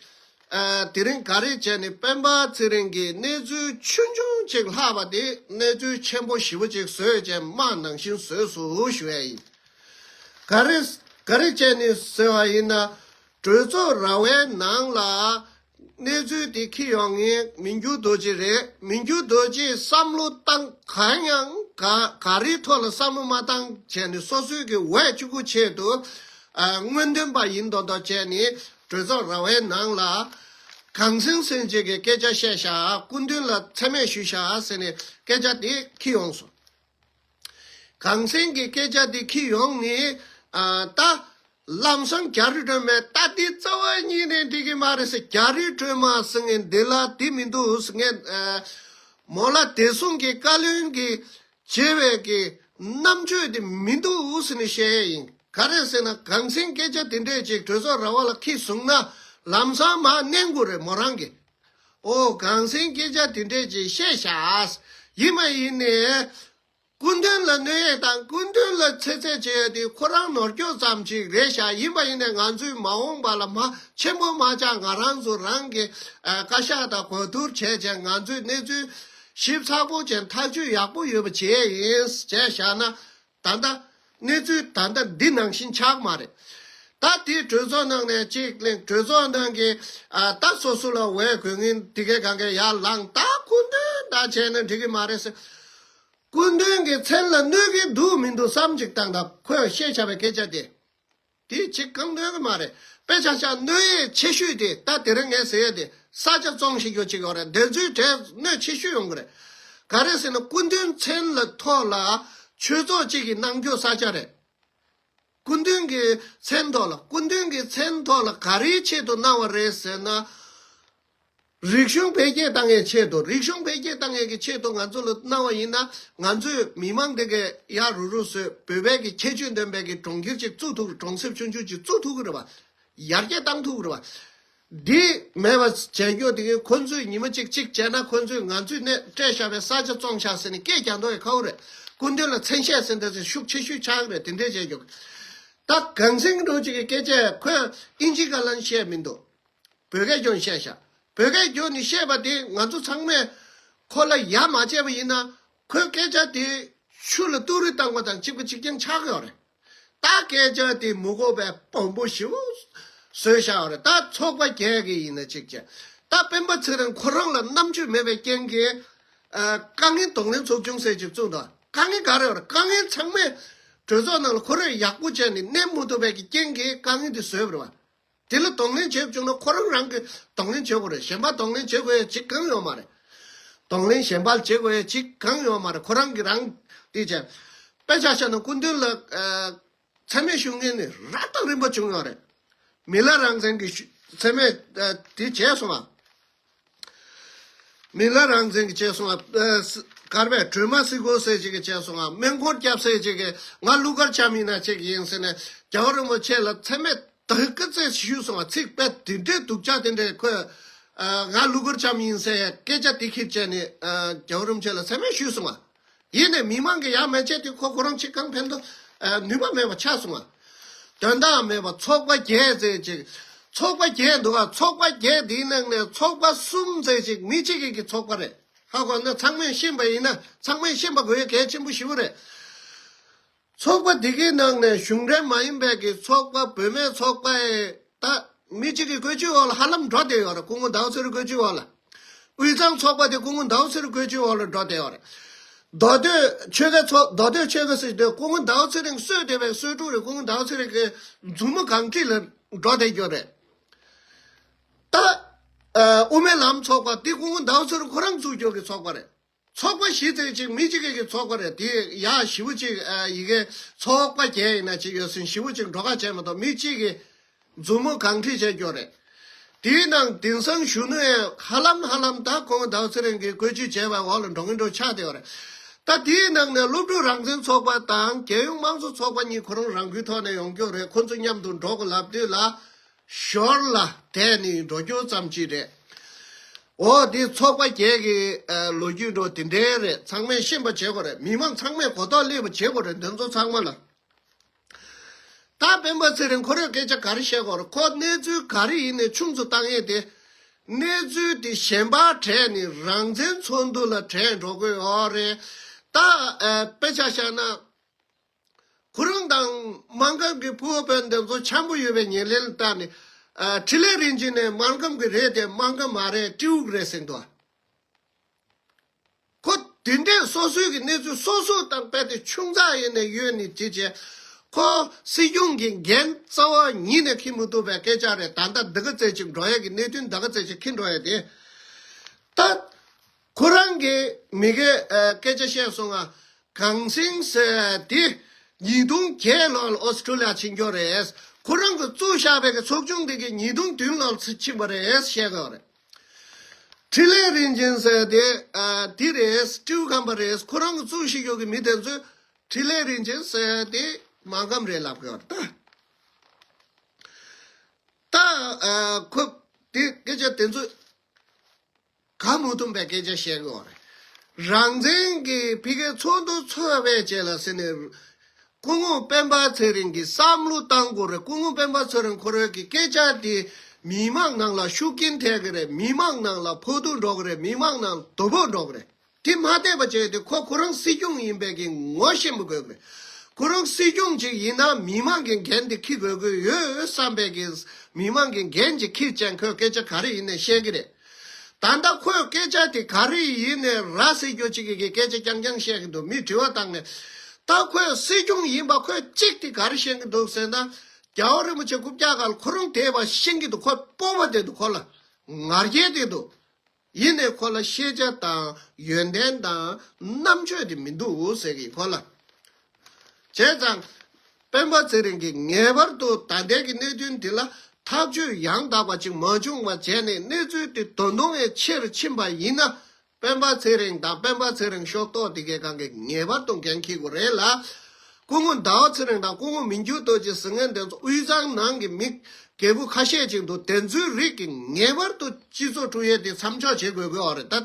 ཨ་དེ་རིང་ག་རེ་བྱས་ནས་སྤེན་པ་ཚེ་རིང་གིས་གནས་ཚུལ་ཆུང་ཆུང་ཅིག་ལྷག་པ་དེ་གནས་ཚུལ་ཆེན་པོ་ཞེ་པོ་ཅིག་བཟོས་བྱས་དམག་ནང་བཞིན་བཟོས་སོང་ཞུ་ཡ་ཡིན། ག་རེ་ག་རེ་བྱས་ནས་ཟེར་བ་ཡིན་ན། གྲོས་ཚོགས་ར་བའི་ནང་ལ་གནས་ཚུལ་དེ་འཁྱེར་ཡོང་མཁན་མི་འགྱུར་རྡོ་རྗེ་རེད། མི་འགྱུར་རྡོ་རྗེས་བསམ་བློ་བཏང་གང་ཡང་ག་ག་རེའི་ཐོག་ལ་བསམ་བློ་མ་བཏང་བྱས་ནས་སོ་སོའི་གི་འོས་གཅིག་པུ་ཆེད་དུ་ཨ་སྔོན་ཐོན་པ་ཡིན་མདོག་མདོག་བྱས་ནས་གྲོས་ཚོགས་ར་བའི་ནང་ལ་གངས་སེང་སེང་ཅིག་གི་སྐད་ཆ་བཤད་ཤག་སྐུ་མདུན་ལ་མཚན་སྨད་ཞུས་ཤག་ཟེར་ནས་སྐད་ཆ་དེ་འཁྱེར་ཡོང་སོང་། གངས་སེང་གི་སྐད་ཆ་དེ་འཁྱེར་ཡོང་ནས་ཨ་ད་ལམ་སང་རྒྱ་རི་སྒྲོལ་མས་ད་འདི་རྩ་བ་ཉིད་ནས་འགྲིག་གི་མ་རེད་ཟེར། རྒྱ་རི་སྒྲོལ་མ་ཟེར་མཁན་འདི་ལ་འདི་མི་འདུག་ཟེར་མཁན་ཨ་མོ་ལ་བདེ་སྲུང་གི་བཀའ་བློན་གྱི་བྱེད་པའི་གི་རྣམ་དཔྱོད་དེ་མི་འདུག་ཟེར་ནས་བཤད་ཡ་ཡིན། ག་རེ་ཟེར་ན་གངས་སེང་སྐད་ཆ་དེ་འདྲས་ཅིག་གྲོས་ཚོགས་ར་བ་ལ་འཁྱེར་སོང་ན་ལམ་སང་མར་མནན་དགོས་རེད་མོ་རང་གིས། ཨོ་གངས་སེང་སྐད་ཆ་དེ་འདྲས་ཅིག་བཤད་ཤག་ཡིན་མ་ཡིན་ནས། སྐུ་མདུན་ལ་གནོད་ཡས་དང་སྐུ་མདུན་ལ་ཚེ་ཚད་བྱེད་ཡས་དེ་ཁོ་རང་ནོར་སྐྱོ་ཙམ་ཅིག་རེད་ཤག་ཡིན་པ་ཡིན་ནས་ང་ཚོས་མ་འོངས་པ་ལ་མ་ཆེན་པོ་མ་ཆགས་ང་རང་ཚོ་རང་གི་ཨ་བཀའ་ཤག་དང་གོ་བསྡུར་བྱས་བྱས་ང་ཚོས་གནས་ཚུལ་ཞིབ་ཚགས་པོ་བྱས་ཐག་གཅོད་ཡག་པོ་ཡོད་པ་བྱེད་ཡས་ཡིན་བྱས་བཞག་ན། ད་ལྟ་གནས་ཚུལ་ད་ལྟ་འདི་ནང་བཞིན་ཆགས་མ་རེད། ད་དེ་གྲོས་ཚོགས་ནང་ནས་གཅིག་གླེང་། གྲོས་ཚོགས་ནང་གི་ཨ་ད་སོ་སོ་ལ་འོས་དགོས་ངེས་དེ་གའི་གང་གའི་ཡར་ལངས། ད་སྐུ་མདུན་ད་བྱས་ན་འགྲིག་གི་མ་རེད་ཟེར། སྐུ་མདུན་གྱི་མཚན་ལ་གནོད་ཀྱི་འདུག་མི་འདུག་བསམ་ཅིག་བཏང་དང་། ཁོས་བཤད་བྱ་བའི་སྐད་ཆ་དེ། དེ་ཅིག་གང་གནོད་ཀྱི་མ་རེད། དཔེ་ཆ་ཆ་གནོད་ཡས་ཆེ་ཤོས་དེ་ད་དེ་རིང་ངས་ཟེར་ཡས་དེ་ས་ཆ་བཙོང་ཤེས་རྒྱུ་ཅིག་ཡོད་རེད། དེ་ཚོའི་གྲས་གནོད་ཆེ་ཤོས་ཡོང་གི་རེད། ག་རེ་ཟེར་ན་སྐུ་མདུན་མཚན་ལ་ཐོག་ལ་ཆོས་ཚོགས་གཅིག་གི་གནང་རྒྱུ་ས་ཆ་རེད། སྐུ་མདུན་གྱི་མཚན་ཐོག་ལ། སྐུ་མདུན་གྱི་མཚན་ཐོག་ལ་ག་རེའི་ཆེད་དུ་གནང་བ་རེད་ཟེར་ན། རིག་གཞུང་འཕེལ་རྒྱས་བཏང་ཡས་ཆེད་དུ། རིག་གཞུང་འཕེལ་རྒྱས་བཏང་ཡས་ཀྱི་ཆེད་དུ་ང་ཚོ་ལ་གནང་བ་ཡིན་ན། ང་ཚོས་མི་མང་དེ་གས་ཡར་རུ་རུ་བཟོས། བོད་པའི་གི་ཁྱད་ཆོས་ལྡན་པའི་གི་གྲོང་ཁྱེར་ཅིག་བཙུགས་ཐུབ། གྲོང་གསེབ་ཆུང་ཆུང་ཅིག་བཙུགས་ཐུབ་ཀྱི་རེད་པ། ཡར་རྒྱས་བཏང་ཐུབ་ཀྱི་རེད་པ། འདི་མེད་པ་བྱས་རྒྱུ་དེ་གི་ཁོ་ཚོས་ཉི་མ་གཅིག་གཅིག་བྱས་ན་ཁོ་ཚོས་ང་ཚོས་གནས་སྤྲད་བཞག་པའི་ས་ཆ་བཙོང་བཞག་ཟེར་ནས་སྐད་རྒྱག་མདོག་ཡང་ཁ་པོ་རེད། སྐུ་མདུན་ལ་མཚན་ཤས་ཟེར་འདྲ་ཟེར་ཤུགས་ཆེ་ཤོས་ཆགས་ཀྱི་རེད། དེ་འདྲས་བྱས་རྒྱུ། ད་གངས་སེང་རྡོ་རྗེ་གི་སྐད་ཆ་ཁོས་ཨིན་ཇི་སྐད་ལ་བཤད་མི་འདུག་བོད་སྐད་སྐྱོན་བཤད་ཤག་བོད་སྐད་སྐྱོན་ནི་བཤད་པ་དེ་ང་ཚོ་ཚང་མས་ཁོ་ལ་ཡ་མ་བྱས་པ་ཡིན་ན། ཁོའི་སྐད་ཆ་དེ་ཆུ་ལ་ཏུ་རུ་བཏང་བ་དང་གཅིག་པ་གཅིག་རྐྱང་ཆགས་ཡོད་རེད། ད་སྐད་ཆ་དེ་མི་གོ་བའི་བོན་པོ་ཞེ་པོ་བཟོས་བཞག་ཡོད་རེད། ད་ཚོགས་པ་བརྒྱད་ཀྱི་ཡིན་ན་གཅིག་བྱས། ད་སྤེན་པ་ཚེ་རིང་ཁོ་རང་ལ་རྣམ་དཔྱོད་མེད་པའི་རྐྱེན་གྱིས་ཨ་དཀའ་ངལ་གདོང་ལེན་ཚོགས་ཆུང་ཟེར་ཅིག་བཙུགས་འདུག་དཀའ་ངལ་ག་རེ་ཡོད་རེད། དཀའ་ངལ་ཚང་མས་གྲོས་ཚོགས་ནང་ལ་ཁོ་རང་ཡག་པོ་བྱས་ནས་གནས་མི་ཐུབ་པའི་གི་རྐྱེན་གྱིས་དཀའ་ངལ་དེ་བཟོས་པ་རེད་པ། དེ་ལ་གདོང་ལེན་བྱེད་བཅུག་ན་ཁོ་རང་རང་གིས་གདོང་ལེན་བྱེད་དགོས་རེད། གཞན་པ་གདོང་ལེན་བྱེད་དགོས་ཡ་གཅིག་གང་ཡོད་མ་རེད། གདོང་ལེན་གཞན་པ་ལ་བྱེད་དགོས་ཡ་གཅིག་གང་ཡོད་མ་རེད། ཁོ་རང་གིས་རང་དེ་བྱས། དཔེ་ཆ་བཞག་ན་སྐུ་མདུན་ལ་ཨ་མཚན་སྨད་ཞུ་མཁན་ནི་རབ་དང་རིམ་པ་བྱུང་ཡོད་རེད། མི་ལ་རང་བཙན་གྱི་ཞུ་མཚན་སྨད་ཨ་དེ་བྱས་སོང་ང་། མི་ལ་རང་བཙན་གྱི་བྱས་སོང་ང་། ཨ་ས་གར་པའི་སྒྲོལ་མ་སེ་གོལ་ཟེར་ཅིག་གིས་བྱས་སོང་ང་། སྨན་འཁོར་རྒྱབ་ཟེར་ཅིག་གིས་ང་གླུ་གར་འཆམ་ཡིན་ན་ཅིག་ཡིན་ཟེར་ནས་རྒྱལ་བ་རིན་པོ་ཆེ་ལ་མཚན་སྨད་དེ་ག་ཚད་ཞུས་སོང་ང་། ཚིག་དཔེ་དེ་འདྲའི་སྡུག་ཅག་དེ་འདྲས་ཁོས་ ཨ། ང་གླུ་གར་ལྕམ་ཡིན་ཟེར་སྐད་ཆ་དེ་ཁྱེར་བྱས་ནས། ཨ། རྒྱལ་བ་རིན་པོ་ཆེ་ལ་མཚན་སྨད་ཞུས་སོང་བ། ཡིན་ནས་མི་མང་གིས་ཡ་མེད་བྱས་དེ་ཁོ་ཁོ་རང་ཅིག་གང་ཕན་ཐོགས། ཨ། ནུས་པ་མེད་པ་ཆགས་སོང་བ། དོན་དག་མེད་པ་ཚོགས་པ་བརྒྱད་ཟེར་ཅིག་ཚོགས་པ་བརྒྱད་འདུག་ག་ཚོགས་པ་བརྒྱད་དེའི་ནང་ནས་ཚོགས་པ་གསུམ་ཟེར་ཅིག་མི་གཅིག་གི་གི་ཚོགས་པ་རེད། ཧ་གོ་ན། ཚང་མས་ཤེས་པ་ཡིན་ན། ཚང་མས་ཤེས་པ་དགོས་ཡ་གལ་ཆེན་པོ་ཞེ་པོ་རེད། ཚོགས་པ་འདི་གའི་ནང་ནས་གཞུང་འབྲེལ་མ་ཡིན་པའི་གི་ཚོགས་པ། བུད་མེད་ཚོགས་པ་ཡི་ད་མི་གཅིག་གི་བཀོད་ཇུས་འོག་ལ་ཧ་ལམ་འགྲོ་བསྡད་ཡོད་རེད། སྐུ་ངོ་ཟླ་བ་ཚེ་རིང་བཀོད་ཇུས་འོག་ལ། དབུས་གཙང་ཚོགས་པ་དེ་སྐུ་ངོ་ཟླ་བ་ཚེ་རིང་བཀོད་ཇུས་འོག་ལ་འགྲོ་བསྡད་ཡོད་རེད། མདོ་སྟོད་ཆོལ་ཁའི་ཚོགས། མདོ་སྟོད་ཆོལ་ཁ་ཟེར་དུས་སྐུ་ངོ་ཟླ་བ་ཚེ་རིང་གསོས་བསྡད་པའི་གསོས་ཕྲུག་རེད། སྐུ་ངོ་ཟླ་བ་ཚེ་རིང་གི་མཛུབ་མོ་གང་ཁྲིད་ལ་འགྲོ་བསྡད་ཡོད་རེད། ད། ཨ། དབུ་མའི་ལམ་ཚོགས་པ་དེ་སྐུ་ངོ་ཟླ་བ་ཚེ་རིང་ཁོ་རང་བཙུགས་རྒྱུ་གི་ཚོགས་པ་རེད། ཚོགས་པ་བཞི་ཙམ་ཅིག་མི་གཅིག་གི་ཚོགས་པ་རེད། དེ་ཡག་ཞེ་པོ་ཅིག་ཨ། ཡི་གེ་ཚོགས་པ་བརྒྱད་ཡིན་ན་ཅིག་ཡོད་ཟིན་ཞེ་པོ་ཅིག་འགྲོ་ཁ་བྱས་མ་གཏོགས་མི་གཅིག་གི་མཛུབ་མོ་གང་ཁྲིད་བྱས་རྒྱུ་རེད། དེའི་ནང་དེང་སང་གཞོན་ནུ་ཡང་ཧ་ལམ་ཧ་ལམ་ད་སྐུ་ངོ་ཟླ་བ་ཚེ་རིང་གིས་བཀོད་ཇུས་བྱས་པའི་འོག་ལ་འགྲོ་གིན་འགྲོ་ཆགས་བསྡད་ཡོད་རེད། ད་དེའི་ནང་ནས་སློབ་ཕྲུག་རང་བཙན་ཚོགས་པ་དང་རྒྱལ་ཡོངས་དམངས་གཙོ་ཚོགས་པ་གཉིས་ཁོ་རང་རང་འགུལ་ཐོག་ནས་ཡོང་རྒྱུ་རེད། ཁོ་ཚོ་མཉམ་དུ་འགྲོ་དགོས་ལབ་དུས་ལ། ཞོར་ལ་དེད་ནས་འགྲོ་རྒྱུ་ཙམ་ཅིག་རེད། འོ་དེ་ཚོགས་པ་བརྒྱད་ཀྱི་ཨ། ལོ་རྒྱུས་འགྲོ་དེ་འདྲའི་རེད། ཚང་མས་ཤེས་པ་བྱེད་དགོས་རེད། མི་མང་ཚང་མས་གོ་རྟོགས་སླེབས་པ་བྱེད་དགོས་རེད། འདི་ཚོ་ཚང་མ་ལ། ད་སྤེན་པ་ཚེ་རིང་ཁོ་རང་སྐད་ཆ་ག་རེ་བཤད་དགོས་རེད། ཁོ་གནས་ཚུལ་ག་རེ་ཡིན་ནའི་ཆུང་ཙམ་བཏང་ཡས་དེ། གནས་ཚུལ་དེ་གཞན་པར་དྲངས་ནས་རང་བཙན་ཚོགས་འདུ་ལ་དྲངས་འགྲོ་དགོས་ཡོད་རེད། ད་ཨ། དཔེ་ཆ་བཞག་ན། ཁོ་རང་དང་སྨར་ཁམས་ཀྱི་ཕུ་བོ་དཔོན་དེ་ཚོ་འཆམ་པོ་ཡོད་པའི་ཉེར་ལེན་ལ་བལྟས་ནས། ཨ། འཕྲིན་ལས་རིན་ཆེན་ནས་སྨར་ཁམས་ཀྱི་རེད་དེ་སྨར་ཁམས་མ་རེད། སྤྲེའུ་རེད་ཟེར་འདུག་ཁོ་དེ་འདྲས་སོ་སོའི་གི་གནས་ཚུལ་སོ་སོ་དང་རྦད་དེ་ཆུང་ཙག་ཡིན་ནས་ཡོད་ནི་དེ་བྱས། ཁོ་སྲིད་སྐྱོང་གི་འགན་རྩ་བ་ཉིད་ནས་འཁྱེར་མི་ཐུབ་པའི་སྐད་ཆ་རེད། ད་ལྟ་འདི་ག་ཙམ་ཅིག་འགྲོ་ཡས་ཀྱི་གནད་དོན་འདི་ག་ཙམ་ཅིག་འཁྱེར་འགྲོ་ཡས་དེ། ད། ཁོ་རང་གིས་མི་གེ་ཨ། སྐད་ཆ་བཤད་སོང་ང་། གངས་སེང་ཟེར་དེ་ཉིས་སྟོང་བརྒྱད་ལོར་ཨོ་སི་ཀྲོ་ལི་ཡ་ཕྱིན་རྒྱུ་རེད། ཁོ་རང་གིས་བཙུགས་བཞག་པའི་གི་ཚོགས་ཆུང་དེ་གི་ཉིས་སྟོང་བདུན་ལོར་ཕྱིན་པ་རེད་བཤད་གི་རེད། འཕྲིན་ལས་རིན་ཆེན་ཟེར་དེ་ཨ། དེ་རེད། སྤྲེའུ་ཁམས་པ་རེད། ཁོ་རང་གིས་བཙུགས་བཞག་རྒྱུ་གི་མི་དེ་ཚོས་འཕྲིན་ལས་རིན་ཆེན་ཟེར་དེ་སྨར་ཁམས་རེད་ལབ་གི་རེད། ད་ད་ཨ། ཁོ་དེ་སྐད་ཆ་དེ་ཚོ། ག་མུ་ཐུམ་པའི་སྐད་ཆ་བཤད་གི་ཡོད་རེད། རང་བཙན་གྱི་ཕ་གིའི་ཚོགས་འདུ་ཚོགས་པའི་རྗེས་ལ་ཟེར་ནས། སྐུ་ངོ་སྤེན་པ་ཚེ་རིང་གིས་བསམ་བློ་བཏང་དགོས་རེད། སྐུ་ངོ་སྤེན་པ་ཚེ་རིང་ཁོ་རང་གི་སྐད་ཆ་དེ་མི་མང་ནང་ལ་ཤུགས་རྐྱེན་ཐེབས་ཀྱི་རེད། མི་མང་ནང་ལ་ཕོག་ཐུག་འགྲོ་གི་རེད། མི་མང་ནང་དོ་ཕོག་འགྲོ་གི་རེད། དེ་མ་བལྟས་པ་བྱས་ཏེ་ཁོ་ཁོ་རང་སྲིད་སྐྱོང་ཡིན་པའི་གི་ངོ་ཤེས་མི་དགོས་གི་རེད། ཁོ་རང་སྲིད་སྐྱོང་ཅིག་ཡིན་ན་མི་མང་གི་འགན་དེ་འཁྱེར་དགོས་ཀྱི་ཡོད་བསམ་པའི་གི་མི་མང་གི་འགན་ཅིག་འཁྱེར་ཅན་ཁོས་སྐད་ཆ་ག་རེ་ཡིན་ནའི་བཤད་གི་རེད། ད་ལྟ་ཁོས་སྐད་ཆ་དེ་ག་རེ་ཡིན་ནའི་ར་བཟི་རྒྱུ་ཅིག་གི་སྐད་ཆ་རྐྱང་རྐྱང་བཤད་གི་འདུག་མིས་དྲི་བ་བཏང་ནས། ད་ཁོས་སྲིད་སྐྱོང་ཡིན་པ་ཁོས་གཅིག་དེ་ག་རེ་བཤད་གི་འདུག་ཟེར་ན། རྒྱལ་བ་རིན་པོ་ཆེ་རྐུབ་བཀྱག་སྒང་ལ་ཁོ་རང་དེད་པ་ཤེས་གི་འདུག་ཁོ་སྤོབས་པ་དེ་འདུག་ཁོ་ལ་ང་རྒྱལ་དེ་འདུག་ཡིན་ནའི་ཁོ་ལ་ཤེས་བྱ་དང་ཡོན་ཏན་དང་རྣམ་དཔྱོད་དེ་མི་འདུག་ཟེར་གི་ཁོ་ལ། བྱས་ཙང་། སྤེན་པ་ཚེ་རིང་གིས་ངེས་པར་དུ་ད་ལྟའི་གི་གནད་དོན་འདི་ལ་ཐག་གཅོད་ཡང་དག་པ་ཅིག་མ་བྱུང་བ་བྱས་ནས་གནས་ཚུལ་དེ་ད་དུང་ཡང་ཆེ་རུ་ཕྱིན་པ་ཡིན་ན། སྤེན་པ་ཚེ་རིང་དང་སྤེན་པ་ཚེ་རིང་ཤོག་ཐོག་དེ་གའི་སྒང་གིས་ངེས་པར་དུ་འགན་འཁྱེར་དགོས་རེད་ལ། སྐུ་ངོ་ཟླ་བ་ཚེ་རིང་དང་སྐུ་ངོ་མི་འགྱུར་རྡོ་རྗེ་ཟེར་མཁན་དེ་ཚོ་དབུས་གཙང་ནང་གི་མི་རྒད་པོ་ཁ་ཤས་ཅིག་འདུག་དེ་ཚོའི་རིགས་ཀྱིས་ངེས་པར་དུ་སྤྱི་ཚོགས་དཀྲུག་ཡས་དེ་མཚམས་འཇོག་བྱེད་དགོས་ཀྱི་ཡོད་རེད་ད།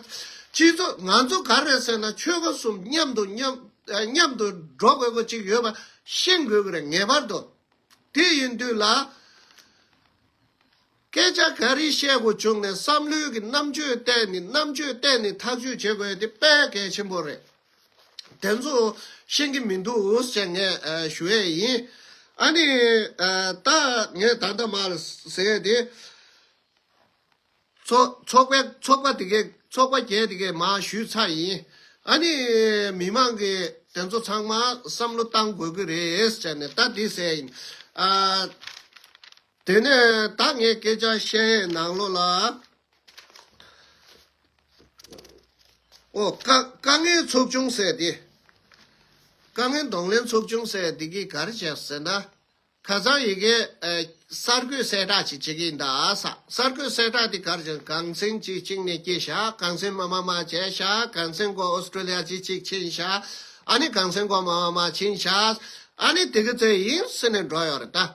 སྤྱི་ཚོགས་ང་ཚོ་ག་རེ་ཟེར་ན་ཆོལ་ཁ་གསུམ་མཉམ་དུ་མཉམ་མཉམ་དུ་འགྲོ་དགོས་ཀྱི་ཅིག་ཡོད་པ་ཤེས་དགོས་ཀྱི་རེད་ངེས་པར་དུ། དེ་ཡིན་དུས་ལ། སྐད་ཆ་ག་རེ་བཤད་དགོས་བྱུང་ནས་བསམ་བློའི་གི་རྣམ་དཔྱོད་བསྟན་ནས་རྣམ་དཔྱོད་བསྟན་ནས་ཐག་གཅོད་བྱེད་དགོས་དེ་དཔེ་གལ་ཆེན་པོ་རེད། དེ་ཚོ་ཤེས་ཀྱི་མི་འདུག་ཟེར་ངས་ཨ་ཞུ་ཡས་ཡིན། ཨ་ནི་ཨ་ད་ངས་ད་ལྟ་མར་ཟེར་ཡས་དེ། ཚོགས་ཚོགས་པའི་ཚོགས་པ་དེ་གའི་ཚོགས་པ་བརྒྱད་དེ་གའི་མར་ཞུས་ཚར་ཡིན། ཨ་ནི་མི་མང་གི་དེ་ཚོ་ཚང་མ་བསམ་བློ་བཏང་དགོས་ཀྱི་རེད་ཟེར་ནས་ད་འདི་ཟེར་ཡིན། ཨ། དེ་ནས་ད་ངས་སྐད་ཆ་བཤད་ཡས་ནང་ལོགས་ལ། ཨོ། དཀའ་དཀའ་ངལ་ཚོགས་ཆུང་ཟེར་དེ། དཀའ་ངལ་གདོང་ལེན་ཚོགས་ཆུང་ཟེར་དེ་གིས་ག་རེ་བྱས་ཟེར་ན། ཁ་སང་ཡི་གེ་ཨ་གསར་འགོད་གསལ་བསྒྲགས་ཅིག་བྱེད་ཀྱི་ཡིན་ད་ས། གསར་འགོད་གསལ་བསྒྲགས་དེ་ག་རེ་བྱས། གངས་སེང་ཅིག་གཅིག་ནས་སྐྱེས་ཤག་གངས་སེང་མ་མ་མ་བྱས་ཤག་གངས་སེང་ཁོ་ཨོ་སི་ཀྲོ་ལི་ཡ་ཅིག་གཅིག་ཕྱིན་ཤག་ཨ་ནི་གངས་སེང་ཁོ་མ་མ་མ་ཕྱིན་ཤག་ཨ་ནི་དེ་ག་ཚོད་ཡིན་ཟེར་ནས་འགྲོ་ཡོད་རེད་ད།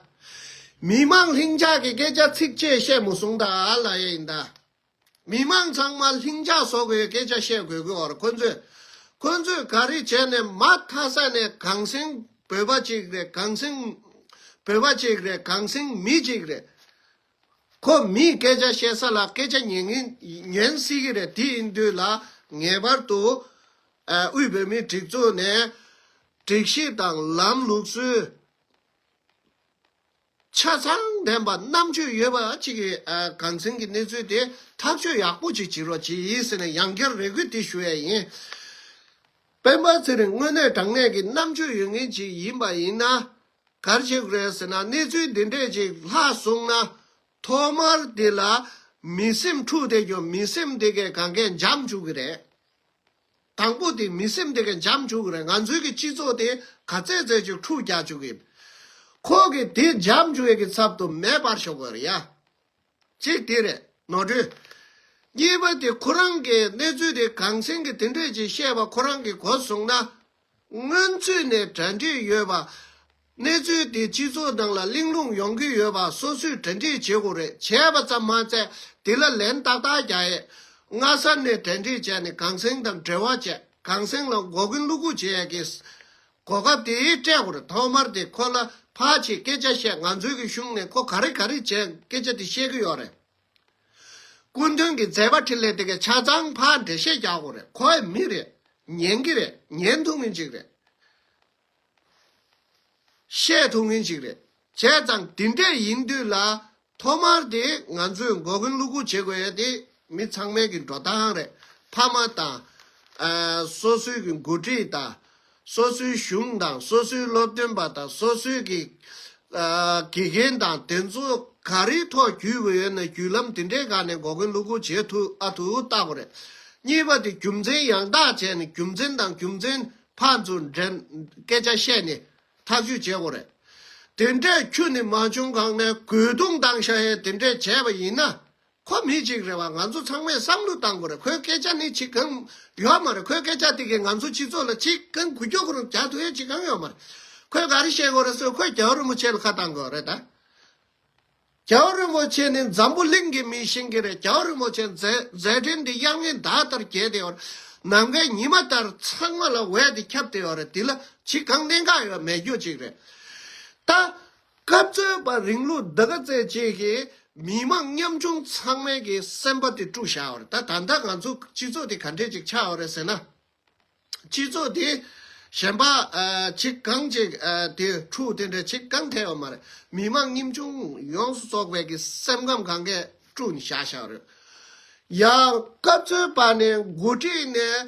མི་མང་ལྷིང་འཇགས་ཀྱི་སྐད་ཆ་ཚིག་གཅིག་བཤད་མ་སོང་ད་ལབ་ཡས་ཡིན་ད། མི་མང་ཚང་མ་ལྷིང་འཇགས་བཟོ་དགོས་སྐད་ཆ་བཤད་དགོས་ཀྱི་ཡོད་རེད། ཁོ་ཚོས་ཁོ་ཚོས་ག་རེ་བྱས་ནས་མ་མཐའ་ས་ནས་གངས་སེང་བོད་པ་གཅིག་རེད། གངས་སེང་བོད་པ་གཅིག་རེད། གངས་སེང་མི་གཅིག་རེད། ཁོ་མིའི་སྐད་ཆ་བཤད་ས་ལ་སྐད་ཆ་ཉན་ངན་ཉན་སྲིད་ཀྱི་རེད། དེ་ཡིན་དུས་ལ་ངེས་པར་དུ་ཨ་དབུས་བོད་མིའི་སྒྲིག་འཛུགས་ནས་སྒྲིག་གཞི་དང་ལམ་ལུགས་སྲོལ་ཆ་ཚང་ལྡན་པ་རྣམ་དཔྱོད་ཡོད་པ་གཅིག་གིས་ཨ་གངས་སེང་གི་གནས་ཚུལ་དེ་ཐག་གཅོད་ཡག་པོ་ཅིག་བྱེད་རོགས་གྱིས་ཟེར་ནས་ཡང་བསྐྱར་རེ་སྐུལ་དེ་ཞུ་ཡས་ཡིན། སྤེན་པ་ཚེ་རིང་དངོས་གནས་དྲང་གནས་ཀྱི་རྣམ་དཔྱོད་ཡོད་མཁན་ཅིག་ཡིན་པ་ཡིན་ན། ག་རེ་བྱེད་དགོས་རེད་ཟེར་ན། གནས་ཚུལ་འདི་འདྲས་ཅིག་ལྷག་སོང་ན། ཐོག་མར་དེ་ལ་མི་སེམས་འཁྲུག་བསྡད་རྒྱུ། མི་སེམས་དེ་གས་གང་གས་འཇམ་བཅུག་གི་རེད། དང་པོ་དེ་མི་སེམས་དེ་གས་འཇམ་བཅུག་གི་རེད། ང་ཚོའི་གི་སྤྱི་ཚོགས་དེ་ག་ཚད་ཚད་ཅིག་འཁྲུག་རྒྱག་བཅུག་གི་ཡིན། ཁོ་གིས་དེ་འཇམ་བཅུག་ཡས་ཀྱི་ཚབ་ཏུ་མེ་སྤར་ཤོག་གི་རེད་ཡ། གཅིག་དེ་རེད། ནོར་འཁྲུལ། གཉིས་པ་དེ་ཁོ་རང་གི་གནས་ཚུལ་དེ་གངས་སེང་གིས་དེ་འདྲས་ཅིག་བཤད་པ་ཁོ་རང་གིས་གོ་སོང་ན། སྔོན་ཚུད་ནས་གྲ་སྒྲིག་ཡོད་པ། གནས་ཚུལ་དེ་སྤྱི་ཚོགས་ནང་ལ་གླེང་སློང་ཡོང་གི་ཡོད་པ་སོ་སོས་གྲ་སྒྲིག་བྱེད་དགོས་རེད། བྱས་པ་ཙམ་མ་ཚད་དེ་ལ་ལན་ཏག་ཏག་རྒྱག་ཡས། སྔ་ས་ནས་གྲ་སྒྲིག་བྱས་ནས་གངས་སེང་དང་འབྲེལ་བ་བྱས། གངས་སེང་ལ་མགོ་རྒོལ་གློ་བུར་བྱེད་ཡས་ཀྱི་གོ་སྐབས་དེ་སྤྲད་དགོས་རེད། ཐོག་མར་དེ་ཁོ་ལ་ཕར་ཕྱིན་སྐད་ཆ་བཤད། ང་ཚོའི་གི་གཞུང་ནས་ཁོ་ག་རེ་ག་རེ་བྱས་སྐད་ཆ་དེ་བཤད་ཀྱི་ཡོད་རེད། སྐུ་མདུན་གྱི་མཛད་པ་འཕྲིན་ལས་དེ་གའི་ཆ་ཚང་ཕར་འགྲེལ་བཤད་རྒྱག་དགོས་རེད། ཁོ་ཡི་མི་རེད། ཉན་གྱི་རེད། ཉན་ཐུབ་མཁན་ཅིག་རེད། བཤད་ཐུབ་མཁན་ཅིག་རེད། བྱས་ཙང་དེ་འདྲས་ཡིན་དུས་ལ། ཐོག་མར་དེ་ང་ཚོས་མགོ་རྒོལ་གློ་བུར་བྱེད་དགོས་ཡ་དེ་མི་ཚང་མའི་གི་འགྲོ་སྟངས་རེད། ཕ་མ་དང་། ཨ། སོ་སོའི་གི་འགོ་ཁྲིད་དང་། སོ་སོའི་གཞུང་དང་། སོ་སོའི་སློབ་སྟོན་པ་དང་། སོ་སོའི་གི་ཨ། དགེ་རྒན་དང་། དེ་ཚོ་ག་རེའི་ཐོག་བརྒྱུད་དགོས་ཡོད་ན། བརྒྱུད་ལམ་དེ་འདྲའི་སྒང་ནས་མགོ་རྒོལ་གློ་བུར་བྱེད་ཐུབ་ཨ་ཐུབ་བལྟ་དགོས་རེད། གཉིས་པ་དེ་རྒྱུ་མཚན་ཡང་དག་བྱས་ནས། རྒྱུ་མཚན་དང་རྒྱུ་མཚན་ཕར་ཚུར་འགྲན། སྐད་ཆ་བཤད་ནས་ཐག་གཅོད་བྱེད་དགོས་རེད། དེ་འདྲས་ཁྱོན་ནས་མ་བྱུང་གོང་ནས་རྒོལ་རྡུང་བཏང་ཤག་ཡས་དེ་འདྲས་བྱས་པ་ཡིན་ན། ཁོ་མི་གཅིག་རེད་བ། ང་ཚོ་ཚང་མས་བསམ་བློ་བཏང་དགོས་རེད། ཁོའི་སྐད་ཆ་ནི་ཅི་གང་ཡོད་མ་རེད། ཁོའི་སྐད་ཆ་དེ་གིས་ང་ཚོ་སྤྱི་ཚོགས་ལ་ཅི་གང་འགུལ་སྐྱོད་ཁོ་རང་རྒྱག་ཐུབ་ཡས་ཅི་གང་ཡོད་མ་རེད། ཁོས་ག་རེ་བཤད་དགོས་རེད་ཟེར། ཁོས་རྒྱལ་བ་རིན་པོ་ཆེ་ལ་ཁ་བཏང་དགོས་རེད་ད། རྒྱལ་བ་རིན་པོ་ཆེ་ནི་འཛམ་བུ་གླིང་གི་མི་ཤེས་ཀྱི་རེད། རྒྱལ་བ་རིན་པོ་ཆེ་མཛད་མཛད་འཕྲིན་འདི་དབྱར་རྔན་ཟླ་ལྟར་རྒྱས་ཏེ་ཡོད་རེད། ནམ་མཁའི་ཉི་མ་ལྟར་ཚང་མ་ལ་འོད་དེ་ཁྱབ་སྟེ་ཡོད་རེད། འདི་ལ་ཅི་གང་གནད་འགག་ཡོད་མེད་རྒྱུ་ཅིག་རེད། ད་སྐབས་འཚོལ་བ་རིང་ལུགས་འདི་ག་ཚད་ཅིག་གིས་མི་མང་ཉམ་ཆུང་ཚང་མའི་གི་སེམས་པ་དེ་དཀྲུགས་བཞག་ཡོད་རེད། ད་ད་ལྟ་ང་ཚོ་སྤྱི་ཚོགས་དེ་ག་འདྲས་ཅིག་ཆགས་ཡོད་རེད་ཟེར་ན། སྤྱི་ཚོགས་དེ་གཞན་པ་ཨ་ཅིག་གང་ཅིག་ཨ་དེ་འཁྲུག་དེ་འདྲ་ཅིག་གང་ཐེབས་ཡོད་མ་རེད། མི་མང་ཉམ་ཆུང་ཡོངས་སུ་རྫོགས་པའི་གི་སེམས་ཁམས་གང་གས་དཀྲུགས་ནས་བཞག་བཞག་རེད། ཡང་སྐབས་འཚོལ་བ་ནས་འགོ་ཁྲིད་ནས་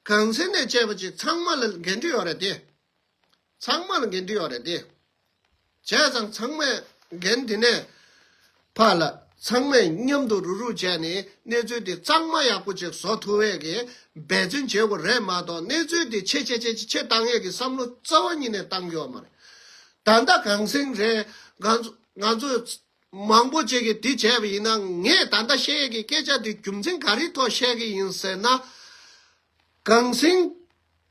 གངས་སེང་ནས་བཅས་པ་ཅིག་ཚང་མ་ལ་འགན་འཁྲི་ཡོད་རེད་དེ། ཚང་མ་ལ་འགན་འཁྲི་ཡོད་རེད་དེ། བྱས་ཙང་ཚང་མས་འགན་འདི་ནས་ཕར་ལ་ཚང་མས་མཉམ་དུ་རུག་རུག་བྱས་ནས་གནས་ཚུལ་འདི་གཙང་མ་ཡག་པོ་ཅིག་བཟོ་ཐུབ་པའི་གི་འབད་བརྩོན་བྱེད་དགོས་རེད་མ་གཏོགས། གནས་ཚུལ་འདི་ཆེ་ཆེ་ཆེ་ཆེ་ཆེ་བཏང་ཡས་ཀྱི་བསམ་བློ་རྩ་བ་ཉིད་ནས་བཏང་གི་ཡོད་མ་རེད། ད་ལྟ་གངས་སེང་རེད། ང་ཚོ་ང་ཚོ་མང་པོ་ཅིག་གིས་འདི་བྱས་པ་ཡིན་ན། ངས་ད་ལྟ་བཤད་ཡས་ཀྱི་སྐད་ཆ་འདི་རྒྱུ་མཚན་ག་རེའི་ཐོག་བཤད་ཀྱི་ཡིན་ཟེར་ན། གངས་སེང་།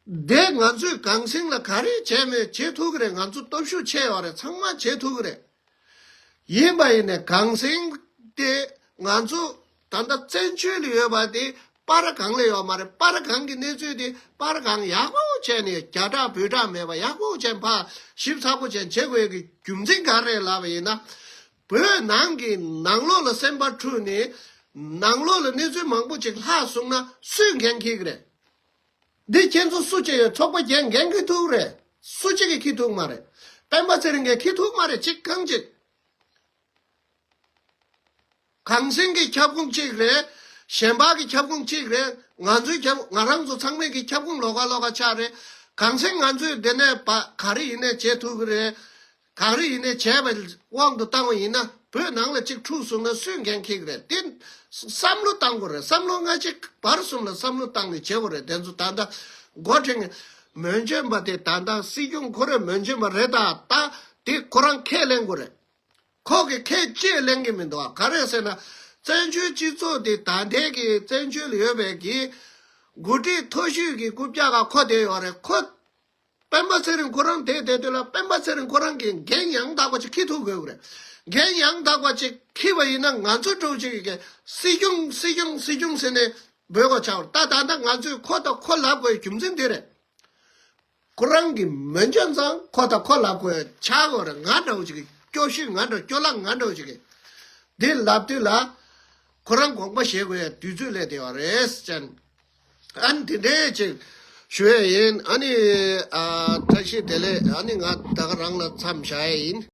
དེ་ང་ཚོས་གངས་སེང་ལ་ག་རེ་བྱས་མེད། བྱེད་ཐུབ་ཀྱི་རེད། ང་ཚོ་སྟོབས་ཤུགས་ཆེ་ཡོད་རེད། ཚང་མ་བྱེད་ཐུབ་ཀྱི་རེད། ཡིན་པ་ཡིན་ནས་གངས་སེང་དེ་ང་ཚོ་ད་ལྟ་བཙན་བྱོལ་ལ་ཡོད་པ་དེ་པར་སྒང་ལ་ཡོད་མ་རེད། པར་སྒང་གི་གནས་ཚུལ་དེ་པར་སྒང་ཡག་པོ་བྱས་ནས། རྒྱ་གྲགས་བོད་གྲགས་མེད་པ་ཡག་པོ་བྱས་ཕར་ཞིབ་ཚགས་པོ་བྱས་བྱེད་དགོས་ཀྱི་རྒྱུ་མཚན་ག་རེ་རེད་ལབ་པ་ཡིན་ན། བོད་ནང་གི་ནང་ལོགས་ལ་སེམས་པ་འཁྲུག་ནས། ནང་ལོགས་ལ་གནས་ཚུལ་མང་པོ་ཅིག་ལྷག་སོང་ན་སུས་འགན་འཁྱེར་གྱི་རེད། འདི་ཁྱེད་ཚོ་སུ་བྱས་ཡོད། ཚོགས་པ་རྒྱན་འགན་འཁྱེར་ཐུབ་རེད། སུ་གཅིག་གིས་འཁྱེར་ཐུབ་མ་རེད། སྤེན་པ་ཚེ་རིང་གིས་འཁྱེར་ཐུབ་མ་རེད། གཅིག་གང་གཅིག་གངས་སེང་གི་ཁྱབ་ཁོངས་གཅིག་རེད། གཞན་པ་གི་ཁྱབ་ཁོངས་གཅིག་རེད། ང་ཚོའི་ཁྱབ། ང་རང་ཚོ་ཚང་མའི་གི་ཁྱབ་ཁོངས་ལོགས་ཀ་ལོགས་ཀ་ཆགས་རེད། གངས་སེང་ང་ཚོས་འདི་ནས་པ་ག་རེ་ཡིན་ནས་བྱེད་ཐུབ་ཀྱི་རེད། ག་རེ་ཡིན་ནའི་བྱས་པའི་དབང་དུ་བཏང་བ་ཡིན་ན། བོད་ནང་ལ་གཅིག་འཁྲུག་སོང་ན་སུས་འགན་འཁྱེར་གྱི་རེད། དེ་བསམ་བློ་བཏང་དགོས་རེད། བསམ་བློ་སྔ་ཕྱི་བར་གསུམ་ལ་བསམ་བློ་བཏང་ནས་བྱེད་དགོས་རེད། དེ་ཚོ་ད་ལྟ་འགོ་ཁྲིད་མི་འཇོན་པ་དེ། ད་ལྟ་སྲིད་སྐྱོང་ཁོ་རང་མི་འཇོན་པ་རེད། ད་ད་དེ་ཁོ་རང་ཁས་ལེན་དགོས་རེད། ཁོ་གིས་ཁས་ལེན་གྱི་མི་འདུག་ག་རེ་ཟེར་ན། བཙན་བྱོལ་སྤྱི་ཚོགས་དེ་ད་ལྟའི་གི་བཙན་བྱོལ་ཡོད་པའི་གི་འགོ་ཁྲིད་མཐོ་ཤོས་ཀྱི་རྐུབ་བཀྱག་ག་ཁོ་བསྡད་ཡོད་རེད། ཁོ། སྤེན་པ་ཚེ་རིང་ཁོ་རང་དེ་བསྡད་དུས་ལ། སྤེན་པ་ཚེ་རིང་ཁོ་རང་གིས་འགན་ཡང་དག་པ་ཅིག་འཁྱེར་ཐུབ་དགོས་ཀྱི་རེད། འགན་ཡང་དག་པ་ཅིག་འཁྱེར་བ་ཡིན་ན། ང་ཚོ་འདྲ་བོ་ཅིག་གིས་སྲིད་སྐྱོང་སྲིད་སྐྱོང་སྲིད་སྐྱོང་ཟེར་ནས་འབོད་དགོས་ཆགས་པ་རེད། ད་ད་ལྟ་ང་ཚོས་ཁོ་དང་ཁོ་ལབ་དགོས་རྒྱུ་མཚན་འདི་རེད། ཁོ་རང་གི་མི་འཇོན་ཙང་ཁོ་དང་ཁོ་ལབ་དགོས་ཆགས་པ་རེད། ང་འདྲ་བོ་ཅིག་གིས། སྐྱོ་ཤོས་ང་འདྲ། སྐྱོ་ལག་ང་འདྲ་བོ་ཅིག་གིས་འདི་ལབ་དུས་ལ། ཁོ་རང་དགོངས་པ་བཞེས་དགོས་ཡ་དུས་ཚོད་སླེབས་བསྡད་པ་རེད་ཟེར། ཨ་ནི་དེ་འདྲས་ཅིག་ཞུ་ཡ་ཡིན། ཨ་ནི་ཨ་བཀྲ་ཤིས་བདེ་ལེགས། ཨ་ནི་ང་ད་ག་རང་ལ་མཚམས་བཞག་ཡ་ཡིན།